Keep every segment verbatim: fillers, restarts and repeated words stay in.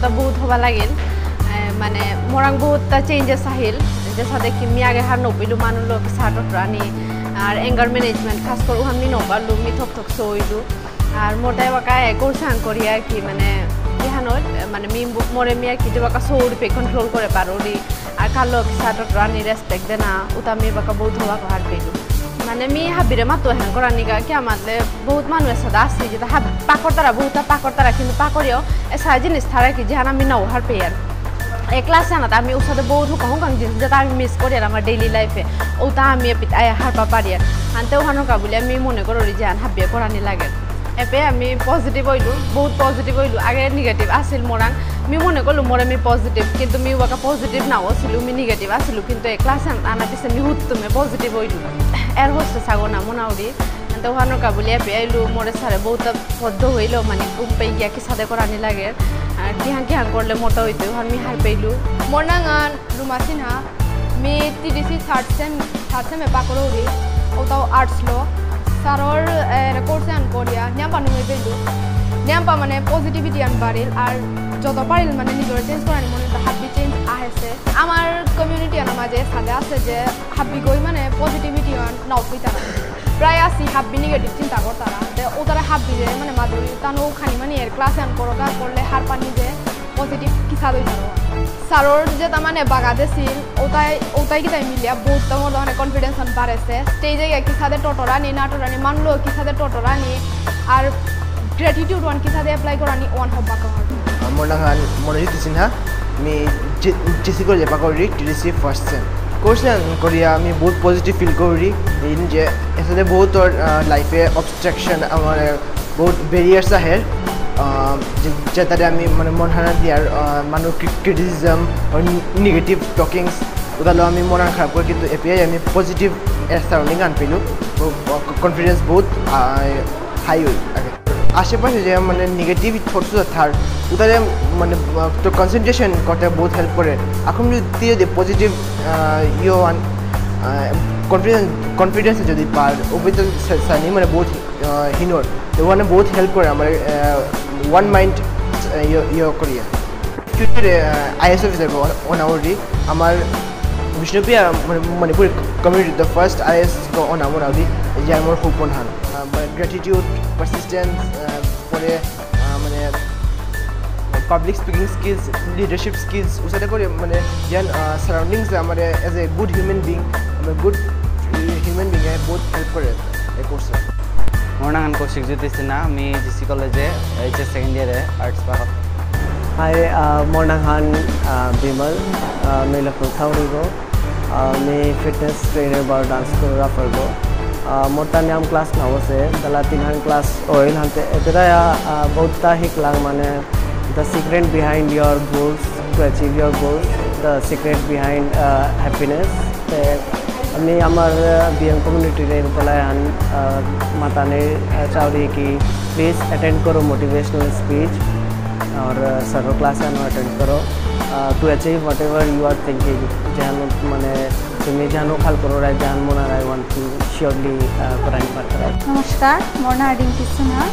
তা বহুত হবা লাগিল। এ, মানে, মোরাং বহুতটা চেঞ্জেস আহিল। যেসাদে কি মি আগে হার নপিলু মানু লোক সাটত রানি, আর অ্যাঙ্গার ম্যানেজমেন্ট, খাস করে উহান মি নপারলু, মি থক থক সইলু। আর মোর তাই বাকা এ কোর্স হান করি আর কি, মানে, ইহান অইল, মানে, মি ব-, মোরে মি আর কি যে বাকা সৌর পে কন্ট্রোল করে পারুরি। আর কালো সাটত রানি রেসপেক্ট দেনা, উতা মি বাকা বহুত হবা হার পেলু। মানে, মি হাবিরে মাতো হ্যাং করানিকা, কি আমাতলে বহুত মানু এসাদে আসি, যেতা হাব-, পাকরতারা, বহুতা পাকরতারা, কিন্তু পাকরিয়াও এসা জিনিস থারা কি, যেহান আমি নাও হার পেয়ার। এ ক্লাস জানাত আমি উসাদে বহুত হুকাং হুকাং জিনিস, যেতা আমি মিস করিয়ার আমার ডেইলি লাইফে, ওতা আমি এপিত আয়া হার পা পারিয়ার। আনতে ওহানো কাবুলি আমি মনে করুরি যেহান হাবিয়ে করানি লাগে। এপে আমি পজিটিভ হইলু, বহুত পজিটিভ হইলু। আগে নেগেটিভ আসিল মোরাং, মি মনে করলু মোরে মি পজিটিভ, কিন্তু মি ওয়াকা পজিটিভ নাও আসিলু, মি নেগেটিভ আসিলু, কিন্তু এ ক্লাস আনা পিছে মি হুত্তুমে পজিটিভ হইলু। এয়ার হোস্টেস আগো না মনাউরি। তো ওহানো কাবুলি এপে আইলু, মোরে সারে বহুত পদ্দ হইল, মানে, কুম্পে গিয়া কিসাদে করানি লাগে, আর কিহান কিহান করলে মোটা হইতে, ওহান মি হার পেইলু। মোর নাঙহান রুমা সিনহা, মি টিডিসি থার্ড সেম, থার্ড সেমে পাকরৌরি, ওতাও আর্টস লো। স্যারর, এ, কোর্স আন করিয়া, নিয়াম্পা নুয়ে পেইলু। নিয়াম্পা, মানে, পজিটিভিটি আন বাড়িল, আর যত পারিল, মানে, নিজরে চেঞ্জ করানি মনে তো হাবি চেঞ্জ আহেসে। আমার কমিউনিটি আনার মাঝে সাদে আছে যে হাবি গই, মানে, পজিটিভিটি আন নাও পেইতারা। প্রায় আসি হাব্বি নেগেটিভ চিন্তা করতারা। তে ওতারা হাব্বি যে মানে মাধুরী তানু খানি মানে এর ক্লাস এন করো গা করলে হার পানি যে পজিটিভ কিসা দই তারো। স্যারর যে তা মানে বাগা দেসিল, ওতাই, ওতাই কিতাই মিলিয়া বহুত তো মোর মানে কনফিডেন্স আন বাড়েছে। স্টেজে গিয়ে কিসাদে টটরানি, না টটরানি, মানলো কিসাদে টটরানি, আর গ্র্যাটিটিউড ওয়ান কিসাদে অ্যাপ্লাই করানি ওয়ান হব্বা কমার। মোর নাঙহান মনোজিৎ সিনহা, মি জে-, জেসি কলেজে পাকরি TDC first same. Course N করিয়া আমি বহুত পজিটিভ ফিল করি, ইন যে এসাদে বহুত ওর, আহ, লাইফে অবস্ট্রাকশন আমার বহুত ব্যারিয়ার্স আহে, আহ, যে-, যেটাতে আমি মানে মন হানা দিয়ার, আহ, মানুষ ক্রি-, ক্রিটিসিজম আর নেগেটিভ টকিংস ওগুলো আমি মন খারাপ করি, কিন্তু এপিআই আমি পজিটিভ সারাউন্ডিং আন পেলু, কনফিডেন্স বহুত, আহ, হাই হই আগে। আশেপাশে যে মানে নেগেটিভ থটস থার, উতারে মানে, আহ, তো কনসেন্ট্রেশন করতে বহুত হেল্প করে। এখন যদি তুই যদি পজিটিভ, আহ, ইয়ে আন, আহ, কনফিডেন্স, কনফিডেন্স যদি পার, ওপরে তো সা-, সানি মানে বহুত, আহ, হিনোর, তো ওখানে বহুত হেল্প করে আমার, আহ, ওয়ান মাইন্ড, আহ, ইয়ে, ইয়ে করিয়া। ফিউচারে, আহ, আইএস অফিসার অনা উরি, আমার বিষ্ণুপ্রিয়া মানে Manipuri community the first is অনা মনাউরি, যে আমার হোপ হান। আহ, মানে গ্র্যাটিটিউড, পারসিস্টেন্স, আহ, পরে, আহ, মানে public speaking skills, leadership skills, উসাদে করে মানে যেন, আহ, সারাউন্ডিংস আমার as a good human being, আমার গুড হিউম্যান বিং এ বহুত হেল্প করে এই কোর্সে। মোর নাঙহান কৌশিক জ্যোতি সিনহা, আমি জিসি কলেজে এইচএস সেকেন্ড ইয়ারে আর্টস পাকর। হাই, আহ, মোর নাঙহান, আহ, বিমল, আহ, মি লখনৌ থাউরিগো, আহ, মি ফিটনেস ট্রেনার বা ডান্স কোরিওগ্রাফার গো। আহ, মোর তানিয়াম ক্লাস না হসে, দালা তিনহান ক্লাস অইল হানতে এতটা, আহ, বহুতটা হিকলাং মানে, the secret behind your goals, to achieve your goals, the secret behind, uh, happiness. তে আমি আমার, আহ, বিয়াম কমিউনিটিরে পেলাহান, আহ, মাতানি, আহ, চাউরি কি please attend করো motivational speech আর, আহ, সারর ক্লাস আনো attend করো, আহ, to achieve whatever you are thinking, যেহান মানে তুমি যেহান খাল করো রায়, যেহান মনে রায়, one thing surely, আহ, করানি পারতারাই। নমস্কার, মোর না রিঙ্কি সিনহা।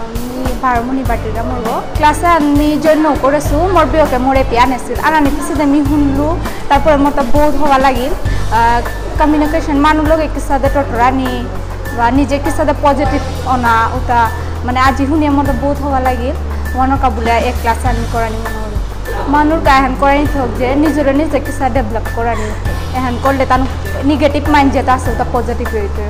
আমি বারমুনি বাটিরা মোরগো। ক্লাসে আমি জয়েন করেসু, মোর বিয়কে মোরে পিয়ান এসিল। আর আমি পিছেদে মি হুনলু, তারপরে মোর তো বহুত হবা লাগিল। আহ, কমিউনিকেশন মানু লগে কিসাদে টটরানি, বা নিজে কিসাদে পজিটিভ অনা, ওটা মানে আজি হুনিয়া মোর তো বহুত হবা লাগিল। মনো কাবুলিয়া এক ক্লাসে আমি করানি মনে হলো। মানুর কা এহান করানি থক যে নিজরে নিজে কিসা ডেভেলপ করানি। এহান করলে তানু নেগেটিভ মাইন্ড যেটা আছে ওটা পজিটিভ হইতে।